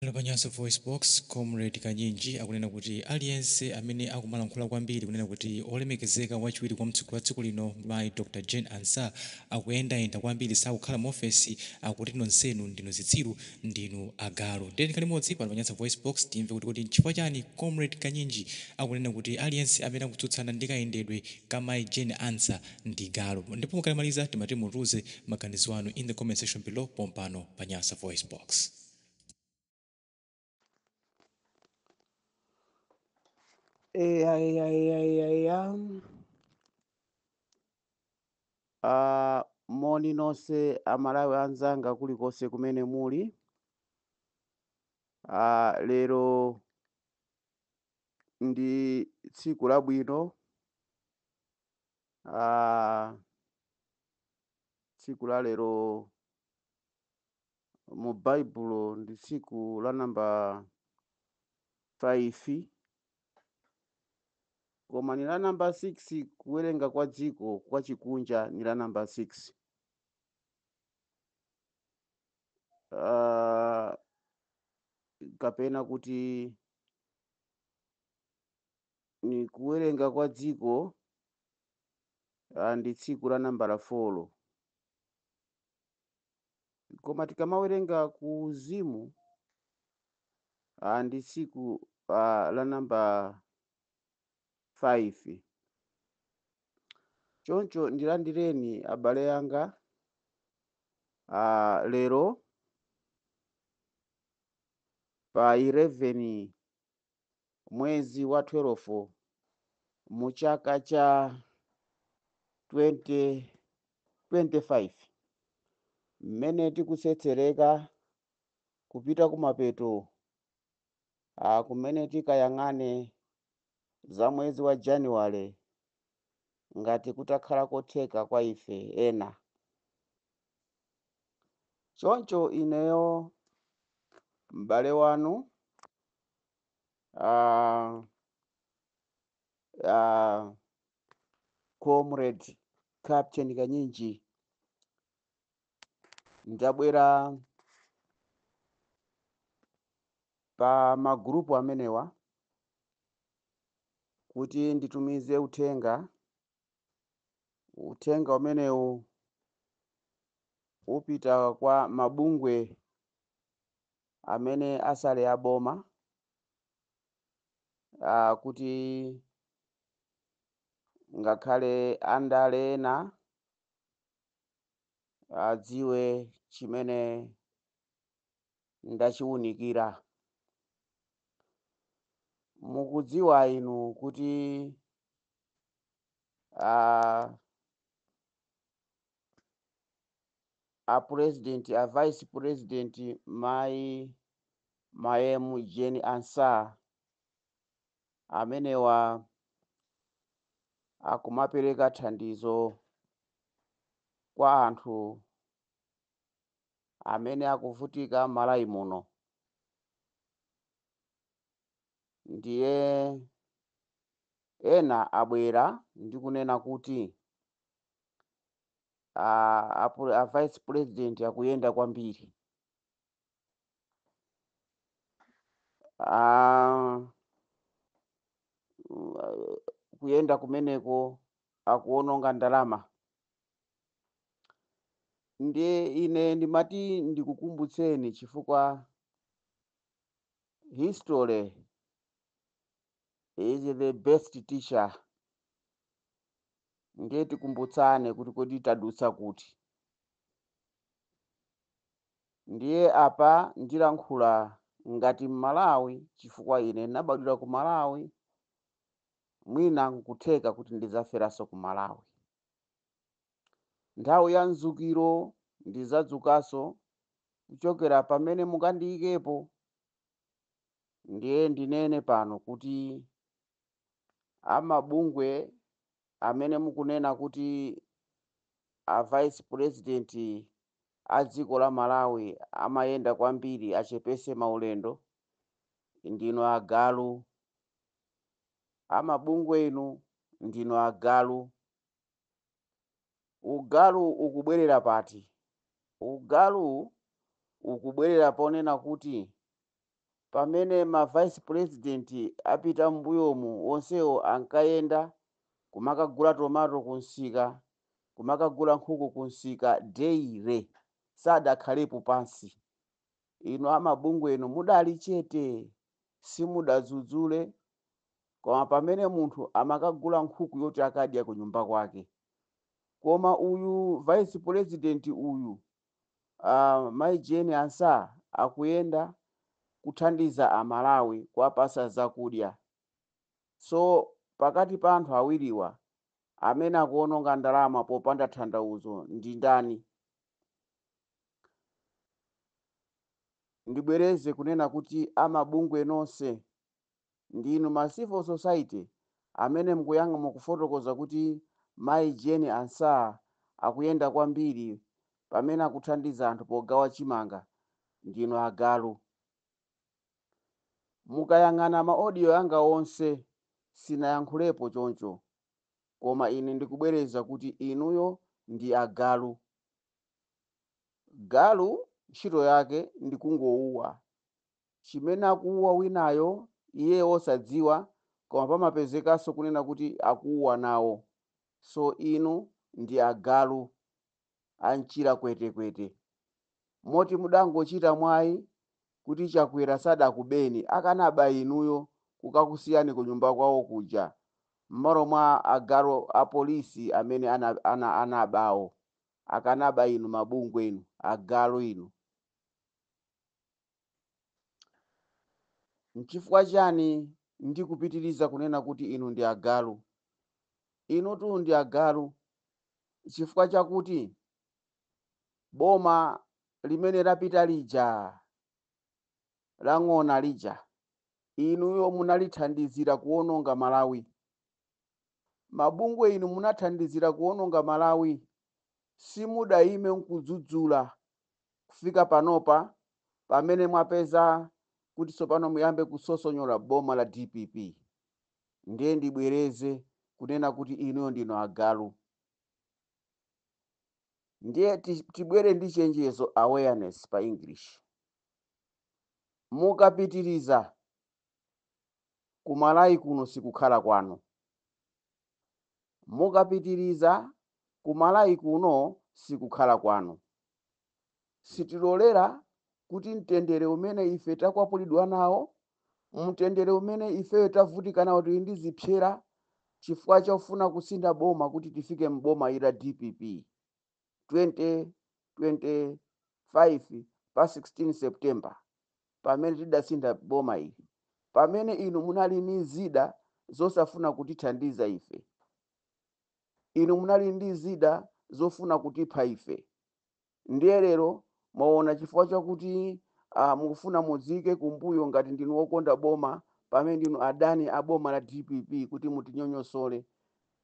Pano pa Nyasa VoiceBox, Comrade Kanyinji akunena kuti aliyense amene akumalankhula kwambiri kunena kuti olemekezeka wachiwiri kwa mtsogoleri wa dziko lino mayi Dr Jane Ansah akuyendayenda kwambiri sakukhala mu ofesi, akuti nonsenu ndinu zitsiru, ndinu agalu. Ndiye tikhale limodzi pano pa Nyasa VoiceBox timve kuti kodi nchifukwa chani Comrade Kanyinji akunena kuti aliyense amene akutsutsana ndi kayendedwe ka mayi Jane Ansah ndi galu. Ndipo mukamaliza timati mutiuze maganizo anu in the comment section below pompano pa Nyasa VoiceBox. Eya, eya, eya, eya, eya. Ah, moni nonse Amalawi anzanga kulikonse kumene muli. Ah, lero ndi tsiku labwino. Ah, tsiku la lero mu Baibulo ndi tsiku la namba 5, koma ni la namba 6 kuwerenga kwa dziko kwa chikunja ni la namba 6. Kapena kuti ni kuwerenga kwa dziko, ndi tsiku la nambala 4, koma tikamawerenga ku uzimu, ndi tsiku la namba 5. Choncho ndilandireni abale anga, lero pa 11 mwezi wa 12 mu chaka cha 2025, mmene tikutsetsereka kupita kumapeto, kumene tikayang'ane za mwezi wa January ngati kutakhala kotheka kwa ife ena. Choncho ineyo m'bale wanu, Comrade Captain Kanyinji, ndabwera pa magrupu amenewa kuti nditumize uthenga. Uthenga umenewu upita kwa mabungwe amene asale aboma, kuti ngakhale andale ena adziwe chimene ndachiwunikira. Mukudziwa inu kuti a president, a vice president mai Mayemu Jane Ansah amenewa akumapereka thandizo kwa anthu amene akuvutika Malawi muno. Ndiye ena abwera ndi kunena kuti a vice president akuyenda kwambiri. Kuyenda kumeneko akuononga ndalama. Ndiye ine ndimati ndikukumbutseni, chifukwa history is the best teacher. Ndiye tikumbutsane kuti kodi tadutsa kuti. Ndiye apa ndilankhula ngati Mmalawi, chifukwa ine ndinabadwira ku Malawi, mwina nkutheka kuti ndidzaferanso ku Malawi. Nthawi ya mzukiro ndidzadzukanso kuchokera pamene mukandiyikepo. Ndiye ndinene pano kuti amabungwe amene mukunena kuti a vice president a dziko la Malawi amayenda kwambiri achepese maulendo, ndinu agalu. Amabungwe inu ndinu agalu. Ugalu ukubwerera pati? Ugalu ukubwerera ponena kuti Pamene ma vice president apita m'mbuyomu, onsewo ankayenda kumakagula tomato kunsika, kumakagula nkhuku kunsika daily, sadakhalepo pansi. Inu amabungwe inu mudali chete, simudadzudzule. Koma pamene munthu amakagula nkhuku yoti akadya ku nyumba kwake, koma uyu vice president uyu, Mai Jane Ansah, akuyenda kuthandiza Amalawi, kuwapasa zakudya. So pakati pa anthu awiriwa, amene akuononga ndalama popanda tanthauzo ndi ndani? Ndibwereze kunena kuti amabungwe nonse ndinu ma civil society amene mukuyanga mukufotokoza kuti Mai Jane Ansah akuyenda kwambiri pamene akuthandiza anthu pogawa chimanga, ndinu agalu. Mukayang'ana ma audio yanga onse, sinayankhulepo choncho, koma ine ndikubwereza kuti inuyo ndi agalu. Galu ntchito yake ndi kungowuwa, chimene akuwuwa winayo iye wosadziwa, koma pamapezekanso kunena kuti akuwuwa nawo. So inu ndi agalu amchira kwetekwete, moti mudangochita mwayi kuti Chakwera sadakubeni. Akanaba inuyo kukakusiyani ku nyumba kwawo kuja m'malo mwa agalu apolisi amene anabawo. Akanaba inu, mabungwe inu, agalu inu. Nchifukwa chani ndikupitiriza kunena kuti inu ndi agalu? Inutu ndi agalu chifukwa chakuti boma limene lapita lija, lang'ona lija, inuyo munalithandizira kuwononga Malawi. Mabungwe inu munathandizira kuwononga Malawi, simudayime nkudzudzula kufika panopa pamene mwapeza kuti tsopano muyambe kusosonyola boma la DPP. Ndiye ndibwereze kunena kuti inuyo ndinu agalu. Ndiye tibwere ndi chenjezo, awareness pa English. Mukapitiriza, kumalawi kuno sikukhala kwanu. Mukapitiriza, kumalawi kuno sikukhala kwanu. Sitilolera kuti mtendere umene ife takwapulidwa nawo, mtendere umene ifeyo tavutika nawo, tili ndi zipsera chifukwa chofuna kusintha boma kuti tifike mboma ila DPP 2025 pa 16 September, pamene tidasintha boma ili, pamene inu munali ndi zida zosafuna kutithandiza ife, inu munali ndi zida zofuna kutipha ife. Ndiye lero mwaona chifukwa chakuti mukufuna mudzike kumbuyo ngati ndinu wokonda boma pamene ndinu adani a boma la DPP, kuti mutinyonyosole.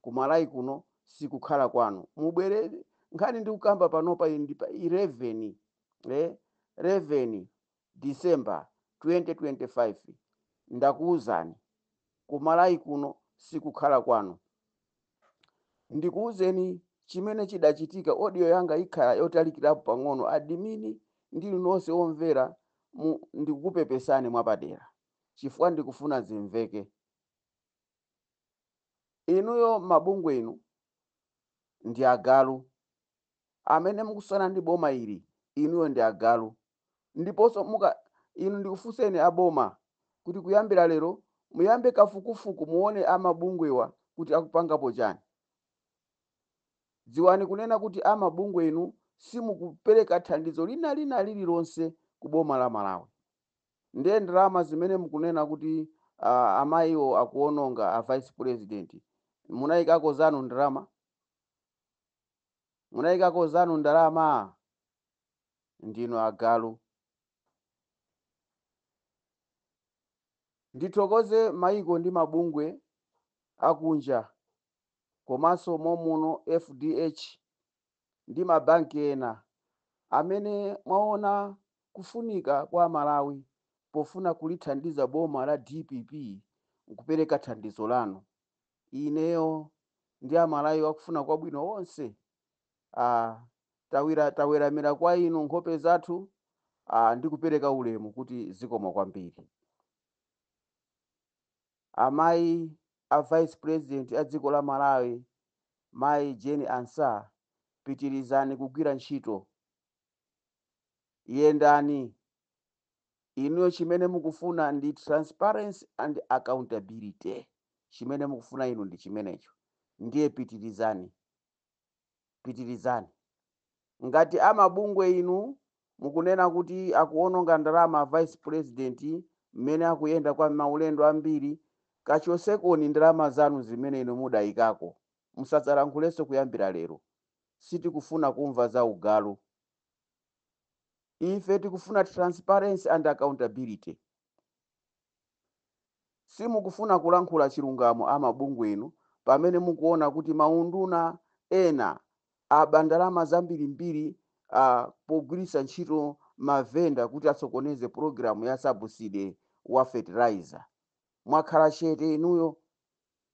Kumalawi kuno sikukhala kwanu. Mubwere nkhani ndikukamba panopa iyi ndi pa 11, 11 December 2025. Ndakuwuzani, kumalawi kuno sikukhala kwanu. Ndikuwuzeni chimene chidachitika. Audio yanga ikhala yotalikirapo pang'ono. Admin ndi nonse omvera, ndikukupepesani mwapadera chifukwa ndikufuna zimveke. Inuyo mabungwe inu ndi agalu amene mukusana ndi boma ili, inuyo ndi agalu. Ndiponso muka inu, ndikufunseni aboma kuti kuyambira lero muyambe kafukufuku, muone amabungwewa kuti akupangapo chani. Dziwani kunena kuti amabungwe inu simukupereka thandizo lina lina lililonse ku boma la Malawi. Ndiye ndalama zimene mukunena kuti amayiwo akuononga, a vice president, munayikako zanu ndalama? Munayikako zanu ndalama? Ndinu agalu. Ndithokoze maiko ndi mabungwe akunja komanso momuno, FDH ndi mabanki ena amene mwaona kufunika kwa Malawi pofuna kulithandiza boma la DPP nkupereka thandizo lanu. Ineyo ndi Amalawi akufuna kwabwino onse, taweramira kwa inu nkhope zathu, ndi kupereka ulemu kuti zikomo kwambiri. Amayi a Vice President a dziko la Malawi, Mayi Jane Ansah, pitirizani kugwira ntchito. Yendani. Inuyo chimene mukufuna ndi transparency and accountability. Chimene mukufuna inu ndi chimenecho. Ndiye pitirizani. Pitirizani. Ngati amabungwe inu mukunena kuti akuononga ndalama Vice President mmene akuyenda kwa maulendo ambiri, kachosekoni ndalama zanu zimene inu mudayikako. Musadzalankhulenso kuyambira lero. Sitikufuna kumva za ugalu. Ife tikufuna transparency and accountability. Simukufuna kulankhula chilungamo amabungwe inu pamene mukuona kuti maunduna ena aba ndalama zambirimbiri pogwiritsa ntchito mavenda kuti asokoneze program ya subsidy wa fertilizer. Mwakhala chete inuyo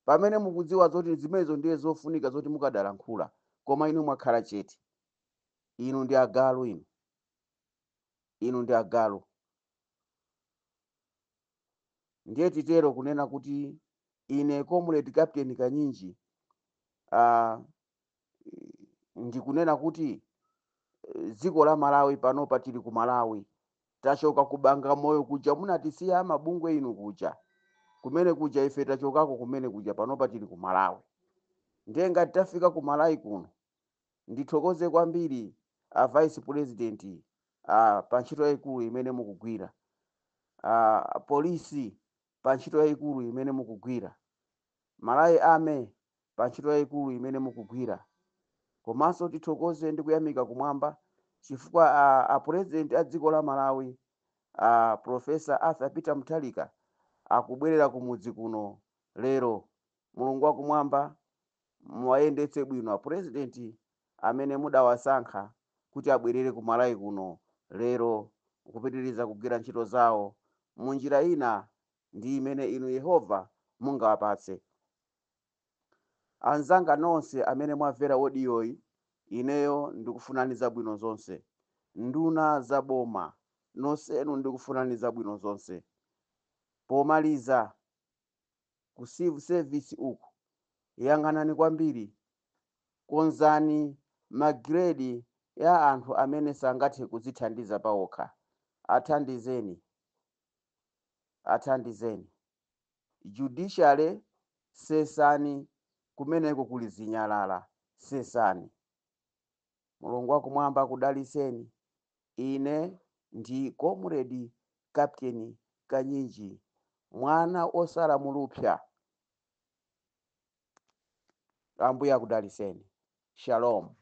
pamene mukudziwa zoti zimenezo ndiye zofunika zoti mukadalankhula, koma inu mwakhala chete. Inu ndi agalu inu. Inu ndi agalu. Ndiye titero kunena kuti ine Comrade Captain Kanyinji ndikunena kuti dziko la Malawi panopa tili ku Malawi. Tachoka ku Bagamoyo kuja munatisiya amabungwe inu kuja. Kumene kuja ife tachokako kumene kuja, panopa tili ku Malawi. Ndiye ngati tafika ku Malawi kuno, ndithokoze kwambiri a Vice President pa ntchito yayikulu imene mukugwira. Polisi pa ntchito yayikulu imene mukugwira. Malawi Army pa ntchito yayikulu imene mukugwira. Komanso tithokoze ndi kuyamika kumwamba chifukwa a President a dziko la Malawi, Professor Arthur Peter Mutharika, akubwerera kumudzi kuno lero. Mulungu wakumwamba muwayendetse bwino a President amene mudawasankha kuti abwerere ku Malawi kuno lero kupitiriza kugwira ntchito zawo munjira ina ndi imene inu Yehova mungawapatse. Anzanga nonse amene mwamvera audioyi, ineyo ndikufunani zabwino zonse. Nduna za boma nonsenu ndikufunani zabwino zonse. Pomaliza, ku civil service uku yang'anani kwambiri, konzani magredi ya anthu amene sangathe kudzithandiza pawokha. Athandizeni, athandizeni. Judiciary, sesani kumeneko kuli zinyalala, sesani. Mulungu wakumwamba akudalitseni. Ine ndi Comrade Captain Kanyinji, mwana osala mulupsa. Ambuye akudalitseni. Shalom.